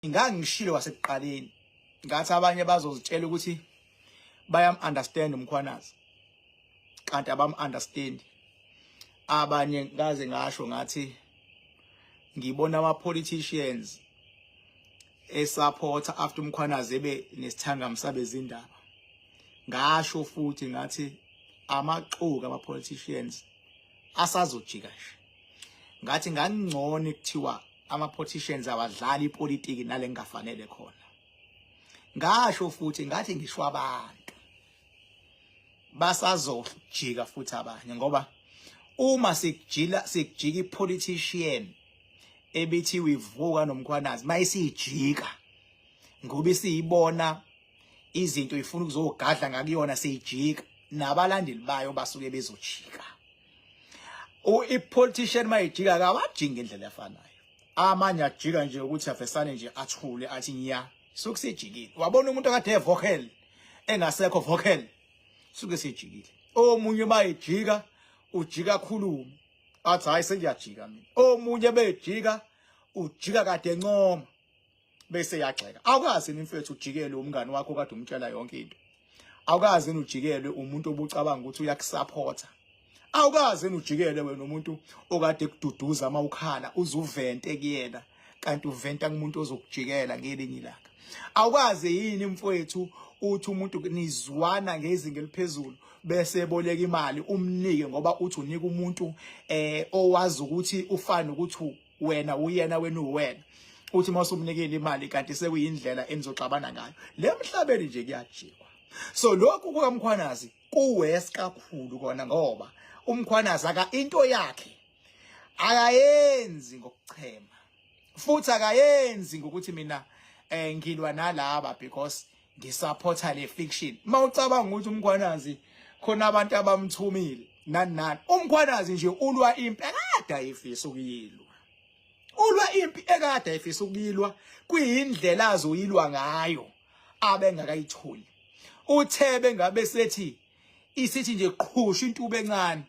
Ngangishilo kwasekuqaleni ngathi abanye bazozitshela ukuthi bayam understand uMkhwanazi, kanti abam understand. Abanye ngaze ngasho ngathi ngibona ama politicians esupporta after uMkhwanazi ebe nesithangami sabezindaba. Ngasho futhi ngathi amaxuku ama politicians asazojika nje. Ngathi ngangcono kuthiwa ama politicians awadlala ipolitiki nale ngingafanele khona. Ngasho futhi ngathi ngisho abantu basazojika futhi abanye, ngoba uma sikujila sikujika ipolitician ebithi wivuka noMkhwanazi, mayisijika ngoba isiyibona izinto ifuna ukuzogadla ngakuyona, seyijika nabalandeli bayo basuke bezojika. I-politician mayijika kawajiki ngendlela efanayo. Amanye ajika nje ukuthi avesane nje athule athi nya, suke sejikile. Wabona umuntu akade evocal engasekho vocal, suke sejikile. Omunye bayejika ujika khulume athi hayi, sengiyajika mina. Omunye bejika ujika kade encoma bese yagxeka. Awukazi mfethu ujikele umngani wakho kade umtshela yonke into. Awukazi ujikele umuntu obucabanga ukuthi uyakusupporta. Awukazi ujikele wena umuntu okade kududuza mawukhala uzuvente kuyena, kanti uventa kumuntu ozokujikela ngelinye ilanga. Awukazi yini mfowethu uthi umuntu nizwana ngezinga eliphezulu bese eboleka imali umnike ngoba uthi unika umuntu owazi ukuthi ufana ukuthi wena uyena, wena uwena, uthi mawusumnikile imali kanti sekuyindlela enizoxabana ngayo le emhlabeni nje, kuyajikwa. So lokhu kukaMkhwanazi kuwes kakhulu kona, ngoba uMkhwanazi aka into yakhe akayenzi ngokuchema, futhi akayenzi ngokuthi mina ngilwa nalaba because ngisupporta le fiction. Mawucabanga ukuthi uMkhwanazi khona abantu abamthumile nani nani, uMkhwanazi nje ulwa impi ekade ayifisa ukuyilwa, ulwa impi ekade ayifisa ukuyilwa, kuyindlela azoyilwa ngayo abengakayitholi. Uthe bengabe sethi isithi nje qhusha intuba encane,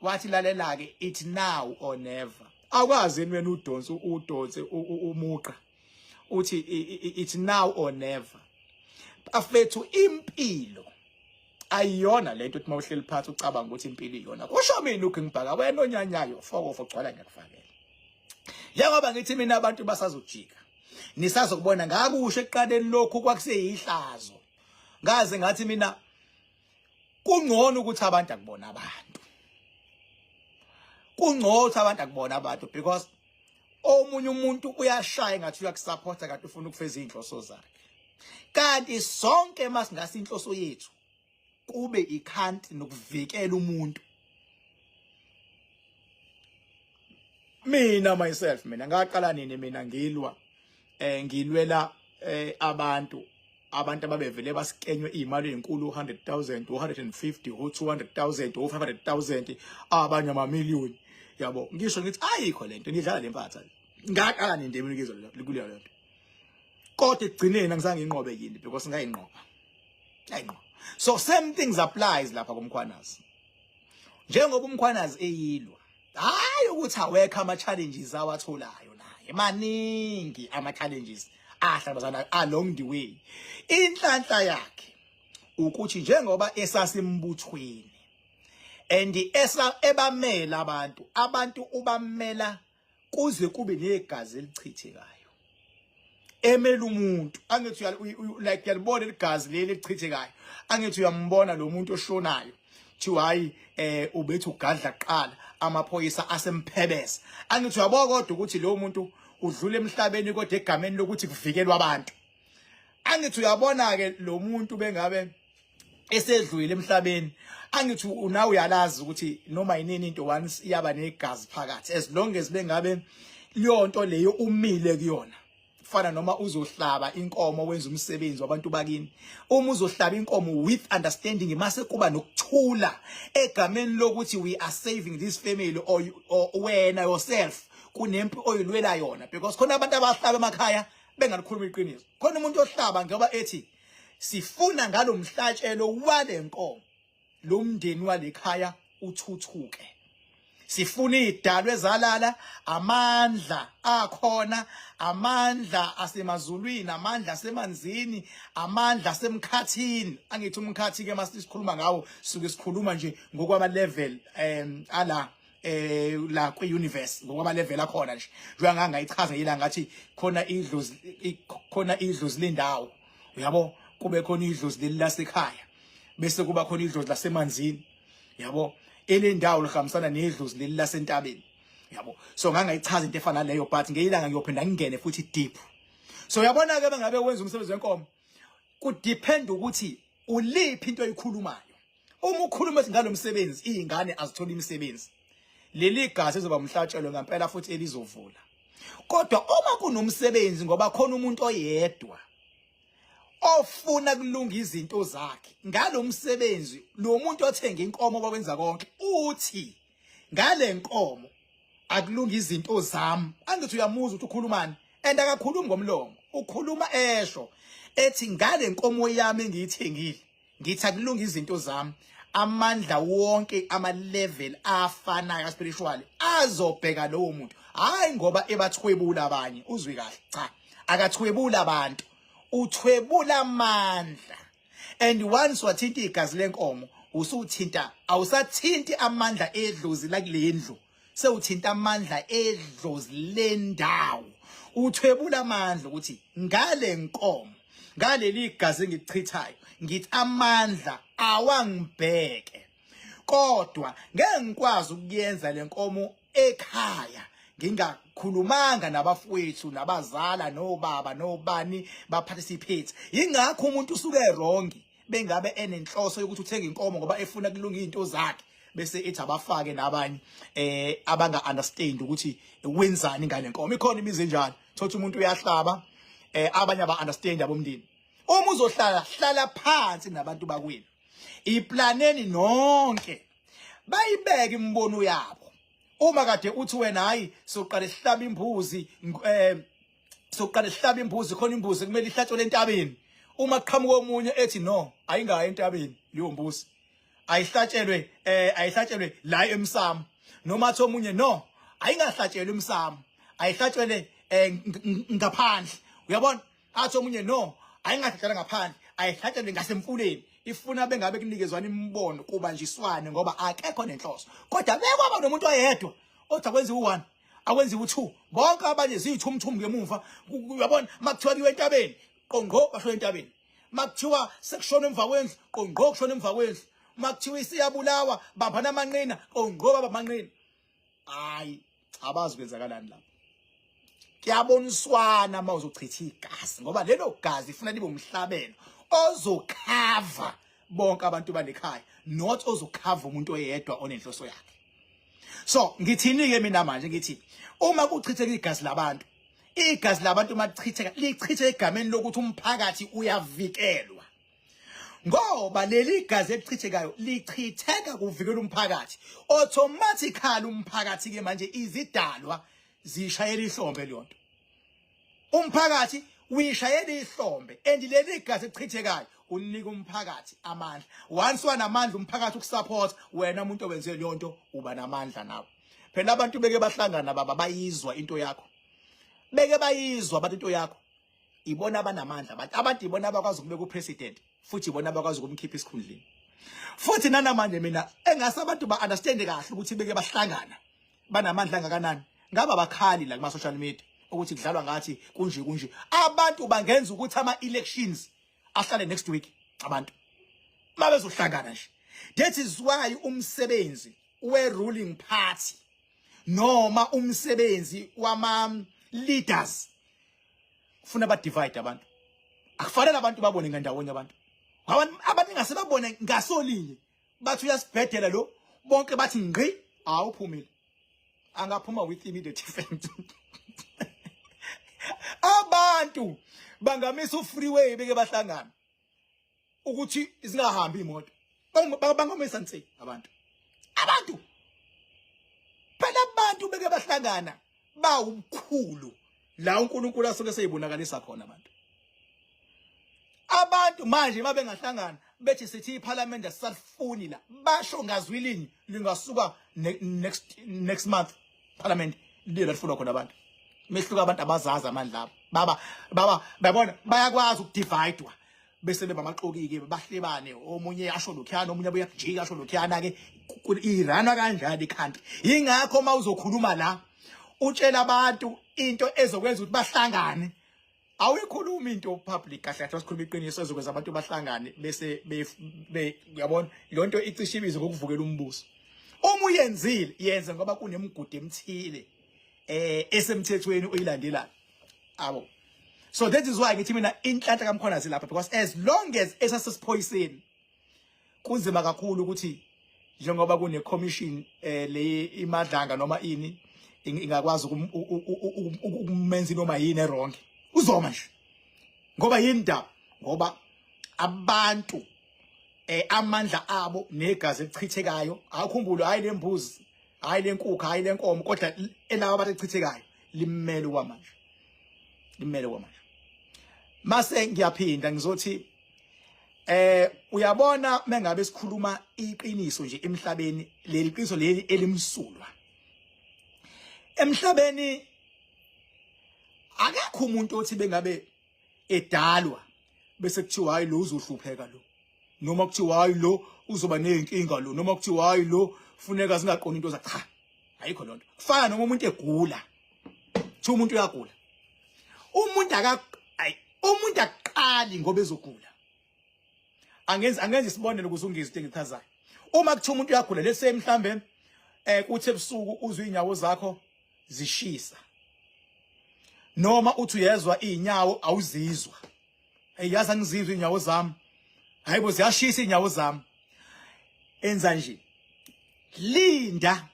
wathi lalela ke, it's now or never. Awukwazi wena udonse udonse umuqa uthi it's now or never. Bafethu, impilo ayiyona lento uthi mawuhleli phansi ucabanga ukuthi impilo iyona. Kusho mina ukhe ngibhaka wena onyanyayo fokofo gcwala ngiyakufakela. Njengoba ngithi mina abantu basazojika, nisazokubona. Ngakusho ekuqaleni lokhu kwakuseyihlazo, ngaze ngathi mina kungcono ukuthi abantu akubona abantu, kungcono ukuthi abantu akubona abantu, because omunye umuntu uyashaya ngathi uyakusupporta kanti ufuna ukufeza inhloso zakhe. Kanti sonke masingase inhloso yethu kube ikhanti nokuvikela umuntu. Mina myself, mina ngaqala nini mina ngilwa ngilwela abantu abantu ababevele basikenywe imali ezinkulu, 100,000, 150, 200,000, 500,000, abanye ama million, yabo. Ngisho ngithi ayikho lento nidlala lempatha. Ngaqala nini mina ngizwa kuleyo lento? Kodwa ekugcineni angizange nginqobe yini? Because ngayinqoba, ngayinqoba. So same things applies lapha kuMkhwanazi. Njengoba uMkhwanazi eyilwa, hayi ukuthi awekho ama challenges awatholayo, naye maningi ama challenges ahlangabezana along the way. Inhlanhla yakhe ukuthi njengoba esasembuthweni and esa ebamela abantu, abantu ubamela kuze kube negazi elichithekayo, emela umuntu. Angithi like uyalibona igazi leli elichithekayo, angithi uyambona lo muntu oshonayo, thiwa hayi ubethi ugadla kuqala, amaphoyisa asemphebeza. Angithi uyabona kodwa ukuthi lo muntu udlula emhlabeni, kodwa egameni lokuthi kuvikelwa abantu. Angithi uyabona ke lo muntu bengabe esedlulile emhlabeni, angithi unawe uyalazi ukuthi noma yinini into once iyaba negazi phakathi, as long as bengabe leyo leyo umile kuyona. Fana noma uzohlaba inkomo wenza umsebenzi wabantu bakini, uma uzohlaba inkomo with understanding, mase kuba nokuthula egameni lokuthi we are saving this family or wena yourself kunempi oyilwela yona, because khona abantu abahlaba emakhaya bengalikhuluma iqiniso. Khona umuntu ohlaba ngoba ethi sifuna ngalomhlatshelo wale nkomo lo mndeni walekhaya uthuthuke. Sifuna idalwe ezalala, amandla akhona, amandla asemazulwini, amandla asemanzini, amandla asemkhathini. Angithi umkhathi ke masikhuluma ngawo suke sikhuluma nje ngokwama level ala la kwi universe, ngokwama level akhona nje. Njengoba ngangayichaza yila ngathi khona idlozi, khona idlozi lendawo, uyabo, kube khona idlozi leli lasekhaya, bese kuba khona idlozi lasemanzini, yabo, elendawo lihambisana nedlozi leli lasentabeni, yabo. So ngangayichaza into efana naleyo, but ngeyilanga ngiyophinda ngingene futhi deep. So uyabona ke, bengabe wenza umsebenzi wenkomo, ku depend ukuthi uliphi into oyikhulumayo. Uma ukhuluma ethi ngalomsebenzi izingane azithola imisebenzi, leli gazi ezoba umhlatshelo ngempela futhi elizovula. Kodwa uma kunomsebenzi ngoba khona umuntu oyedwa ofuna kulunga izinto zakhe ngalomsebenzi, lo muntu othenga inkomo bakwenza konke, uthi ngale nkomo akulunga izinto zami, angithi uyamuzwa ukuthi ukhulumani, and akakhulumi ngomlomo, ukhuluma esho ethi ngale nkomo yami engiyithengile ngithi akulunga izinto zami. Amandla wonke, ama level afanayo spiritual azobheka lowo muntu, hayi ngoba ebathwebula abanye, uzwe kahle, cha, akathwebula abantu, uthwebula amandla. And once wathinta igazi lenkomo, usuthinta, awusathinti amandla edlozi la kulendlu, sewuthinta amandla edlozi lendawo. Uthwebula amandla ukuthi ngale nkomo, ngaleli gazi engikuchithayo, ngithi amandla awangibheke, kodwa ngeke ngikwazi ukuyenza lenkomo ekhaya ngingakhulumanga nabafowethu nabazala nobaba nobani baphathe siphethe. Ingakho umuntu usuke wrong bengabe enenhloso yokuthi uthenga inkomo ngoba efuna kulunga izinto zakhe, bese ethi abafake nabanye abanga understand ukuthi wenzani ngale nkomo. Ikhona imizi enjalo, thothi umuntu uyahlaba, abanye aba understand abomndeni. Uma uzohlala, hlala phansi nabantu bakwenu, iplaneni nonke, bayibeke imibono yabo. Uma kade uthi wena hayi, soqala sihlaba imbuzi, soqala sihlaba imbuzi, khona imbuzi kumele ihlatshwe entabeni. Uma qhamuka omunye ethi no, ayingayi entabeni leyo mbuzi, ayihlatshelwe ayihlatshelwe la emsamo, noma athi omunye no, ayingahlatshelwe emsamo, ayihlatshelwe ngaphandle, uyabona, athi omunye no, ayingahlatshelwa ngaphandle, ayihlatshelwe ngasemfuleni. Ifuna bengabe kunikezwana imibono, kubanjiswane, ngoba akekho nenhloso. Kodwa bekwaba nomuntu oyedwa othi akwenziwe u1, akwenziwe u2, bonke abanye ziyithumthum ngemuva, uyabona. Makuthiwa kuyiwe entabeni, qongqo basho entabeni. Makuthiwa sekushona emva kwendlu, qongqo kushona emva kwendlu. Makuthiwa isiyabulawa, bambana amanqina, qongqo baba amanqina. Hayi, abazi kwenzakalani lapho. Kuyaboniswana uma uzochitha igazi, ngoba lelo gazi ifuna libe umhlabelo ozokhava bonke abantu balekhaya, not ozokhava umuntu oyedwa onenhloso yakhe. So ngithini ke mina manje? Ngithi uma kuchitheka igazi labantu, igazi labantu machitheka, lichithe egameni lokuthi umphakathi uyavikelwa, ngoba leli gazi elichithekayo lichitheka kuvikela umphakathi. Automatically umphakathi ke manje izidalwa zishayela ihlombe leyo nto, umphakathi uyishayela ihlombe, and leli gazi elichithekayo unika umphakathi amandla. Once wanamandla umphakathi ukusupport wena umuntu owenze leyo nto, uba namandla nawe. Phela abantu beke bahlangana, baba, bayizwa into yakho, beke bayizwa abantu into yakho, ibona abanamandla abantu ibona abakwazi ukubeka upresident, futhi ibona abakwazi ukumkhipha esikhundleni. Futhi nanamanje mina engase abantu ba understand kahle ukuthi beke bahlangana banamandla angakanani, ngaba abakhali la kuma social media ukuthi kudlalwa ngathi, kunje kunje. Abantu bangenza ukuthi ama elections ahlale next week abantu mabezohlangana nje. That is why umsebenzi we ruling party noma umsebenzi wama leaders kufuna ba divide abantu. Akufanele abantu babone ngandawonye, abantu ingase babone ngasolinye, bathi uyasibhedela lo, bonke bathi ngqi, awuphumile, angaphuma with immediate effect. Abantu bangamisa ufreeway beke bahlangana ukuthi zingahambi imoto, bangamisa nse abantu phela abantu beke bahlangana bawubukhulu la uNkulunkulu asuke seyibonakalisa khona abantu. Abantu manje mabengahlangana bethi sithi iParliament asisalifuni la, basho ngazwi linye, lingasuka next month Parliament lelo lifunwa khona abantu. Mehluka abantu abazazi amandla abo. Baba baba bayabona, bayakwazi ukudividewa bese beba amaxoki-ke, bahlebane, omunye asho lokhuyana, omunye abuye akujika asho lokhuyana-ke. Irana kanjani i-country? Yingakho uma uzokhuluma la utshela abantu into ezokwenza ukuthi bahlangane, awuyikhulumi into public kahle kahle. Sikhuluma iqiniso ezokwenza abantu bahlangane bese uyabona le nto icishe ibizwe ngokuvukela umbuso. Uma uyenzile, yenze ngoba kunemigudu emthile esemthethweni oyilandelayo abo. So that is why ngithi mina inhlanhla kaMkhwanazi lapha, because as long as esasesiphoyiseni kunzima kakhulu ukuthi njengoba kune commission le iMadlanga noma ini ingakwazi ukumenza noma yini e-wrong. Uzoma nje ngoba yini ndaba? Ngoba abantu amandla abo negazi elichithekayo, akhumbule, hayi lembuzi, hayi lenkukhu, hayi lenkomo, kodwa elabo abantu echithekayo limele kwamanje, limele kwamanje. Mase ngiyaphinda ngizothi uyabona, mengabe sikhuluma iqiniso nje emhlabeni, leli qiniso leli elimsulwa emhlabeni, akekho umuntu othi bengabe edalwa bese kuthiwa hayi, lo uzohlupheka lo, noma kuthiwa hayi, lo uzoba nezinkinga lo, noma kuthiwa hayi, lo funeka zingaqoni into zakhe. Cha, ayikho lonto. Kufana noma umuntu egula, kuthiwa umuntu uyagula, umuntu aka ayi, umuntu aqali ngoba ezogula. Angenza isibonelo ukuze ungizwe into engichazayo. Uma kuthiwa umuntu uyagula, let's say mhlambe kuthi ebusuku uzwe inyawo zakho zishisa, noma uthi uyezwa inyawo awuzizwa. Hey, yazi angizizwa inyawo zami, hayibo, ziyashisa inyawo zami. Enza nje, linda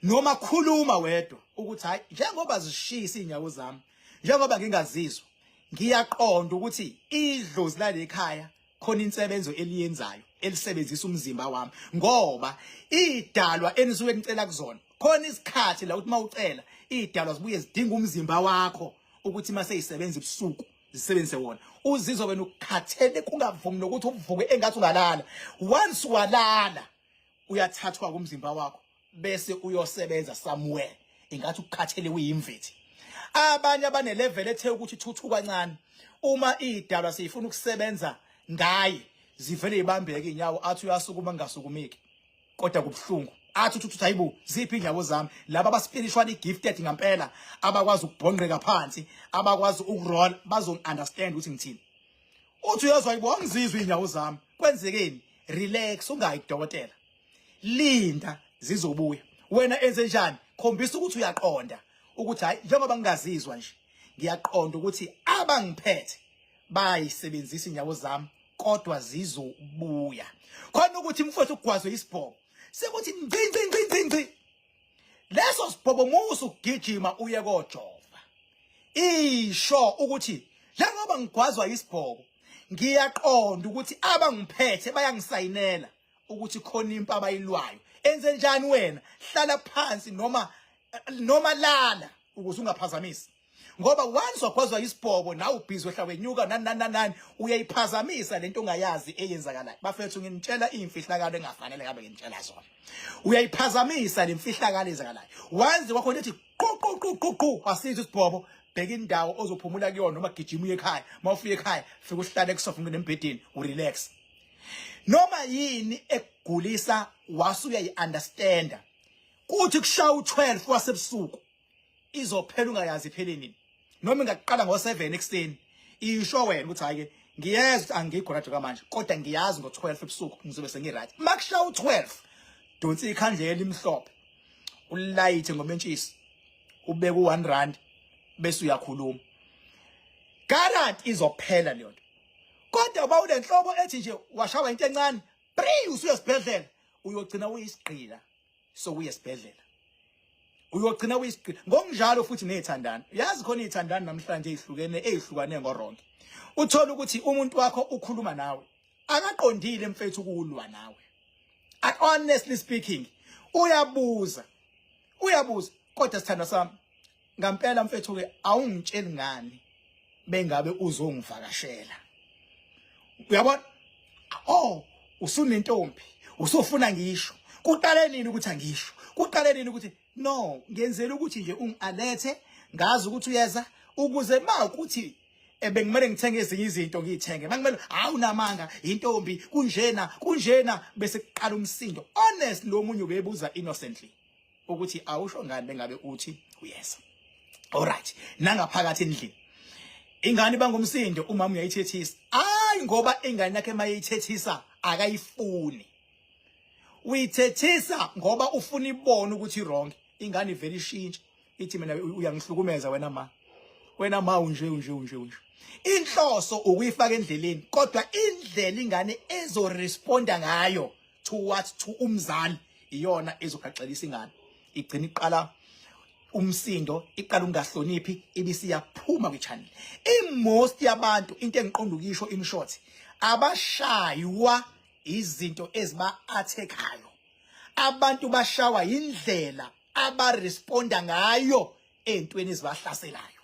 noma khuluma wedwa ukuthi hayi, njengoba zishisa inyawo zami, njengoba ngingazizwa, ngiyaqonda ukuthi idlozi lale ekhaya khona insebenzo eliyenzayo elisebenzisa umzimba wami, ngoba idalwa enisuke nicela kuzona khona isikhathi la ukuthi mawucela idalwa zibuye zidinga umzimba wakho ukuthi mase isebenza ebusuku zisebenzise wona. Uzizwa wena ukukhathele, kungavumi nokuthi uvuke, engathi ungalala. Once walala, uyathathwa kumzimba wakho bese uyosebenza somewhere, ingathi ukukhathele, uyimvethi. Abanye abane level ethe ukuthi thuthu kancane, uma idalwa seyifuna ukusebenza ngaye, zivele ibambeke inyawo, athi uyasukuma ngasukumiki kodwa kubuhlungu, athi uthi hayibo, ziphi inyawo zami? Laba aba spiritually gifted ngempela, abakwazi ukubhonqeka phansi, abakwazi ukuroll, bazo understand ukuthi ngithini. Uthi uyezwa, hayibo, angizizwe inyawo zami, kwenzekeni? Relax, ungayi kudokotela, linda, zizobuya. Wena enze njani? Khombisa ukuthi uyaqonda ukuthi hayi, njengoba ngingazizwa nje, ngiyaqonda ukuthi abangiphethe bayisebenzisa inyawo zami, kodwa zizobuya. Khona ukuthi mfowethu ugwazwe isibhobo, sekuthi ngci ngci ngci ngci ngci, leso sibhobo musu ugijima uye kojova. Isho ukuthi njengoba ngigwazwa isibhobo, ngiyaqonda ukuthi abangiphethe bayangisayinela ukuthi khona impi abayilwayo. Enze njani wena? Hlala phansi noma lala ukuze ungaphazamisi, ngoba once wagwazwa isibhobo nawe ubhizi wehla wenyuka nani nani nani, uyayiphazamisa lento ongayazi eyenzakalayo. Bafethu, nginitshela imfihlakalo engafanele ngabe nginitshela zona. Uyayiphazamisa le mfihlakalo eyenzakalayo. Once kwakhona ethi qu qu qu qu qu, wasizwa isibhobo, bheka indawo ozophumula kuyona noma gijima uye ekhaya. Uma ufika ekhaya, fika uhlale kusofa, ungene embhedeni, urelax. Noma yini ekugulisa wase uyayi-understanda, kuthi kushaya u-12 wasebusuku izophela, ungayazi iphele nini, noma ingaqala ngo-7 ekuseni. Isho wena ukuthi hayi ke, ngiyezwa ukuthi angikho right manje, kodwa ngiyazi ngo-12 ebusuku ngizobe sengi-right. Makushaya u-12, donsa ikhandlela elimhlophe, ulayithe ngomentshisi, ubeke u-1 rand, bese uyakhuluma. Guarantee izophela leyo nto. Kodwa uba unenhlobo ethi nje washawa into encane, pri, usuya esibhedlela, uyogcina uyisigqila sokuya esibhedlela, uyogcina uyisigqila. Ngokunjalo futhi nezithandani. Uyazi khona izithandani namhlanje ezihlukene, ezihlukane ngo-wrong. Uthola ukuthi umuntu wakho ukhuluma nawe, akaqondile mfethu ukulwa nawe. Honestly speaking, uyabuza, uyabuza, kodwa sithandwa sami ngampela mfethu ke, awungitsheli ngani bengabe uzongivakashela? Uyabona, oh, usunentombi, usufuna ngisho kuqale nini ukuthi angisho, kuqale nini ukuthi no, ngenzela ukuthi nje ungialethe ngazi ukuthi uyeza, ukuze ma ukuthi ebengimele ngithenge ezinye izinto ngiyithenge, mangimele hawu namanga intombi kunjena kunjena, bese kuqala umsindo. Honest, lo munye ubebuza innocently ukuthi awusho ngani bengabe uthi uyeza. Alright, nangaphakathi endlini ingane bangumsindo, umama uyayithethisa. Hayi, ngoba ingane yakhe mayithethisa akayifuni, uyithethisa ngoba ufuna ibone ukuthi wrong. Ingane ivele ishintshe, ithi mina uyangihlukumeza wena ma, wena ma unje unje unje unje. Inhloso ukuyifaka endleleni, kodwa indlela ingane ezoresponda ngayo towards to umzali iyona ezogaxelisa ingane, igcina iqala umsindo, iqala ukungahloniphi, ibisiyaphuma kwi-channel. I-most yabantu, into engiqonda ukuyisho in short, abashaywa izinto eziba-athekhayo, abantu bashawa indlela abaresponda ngayo entweni ezibahlaselayo.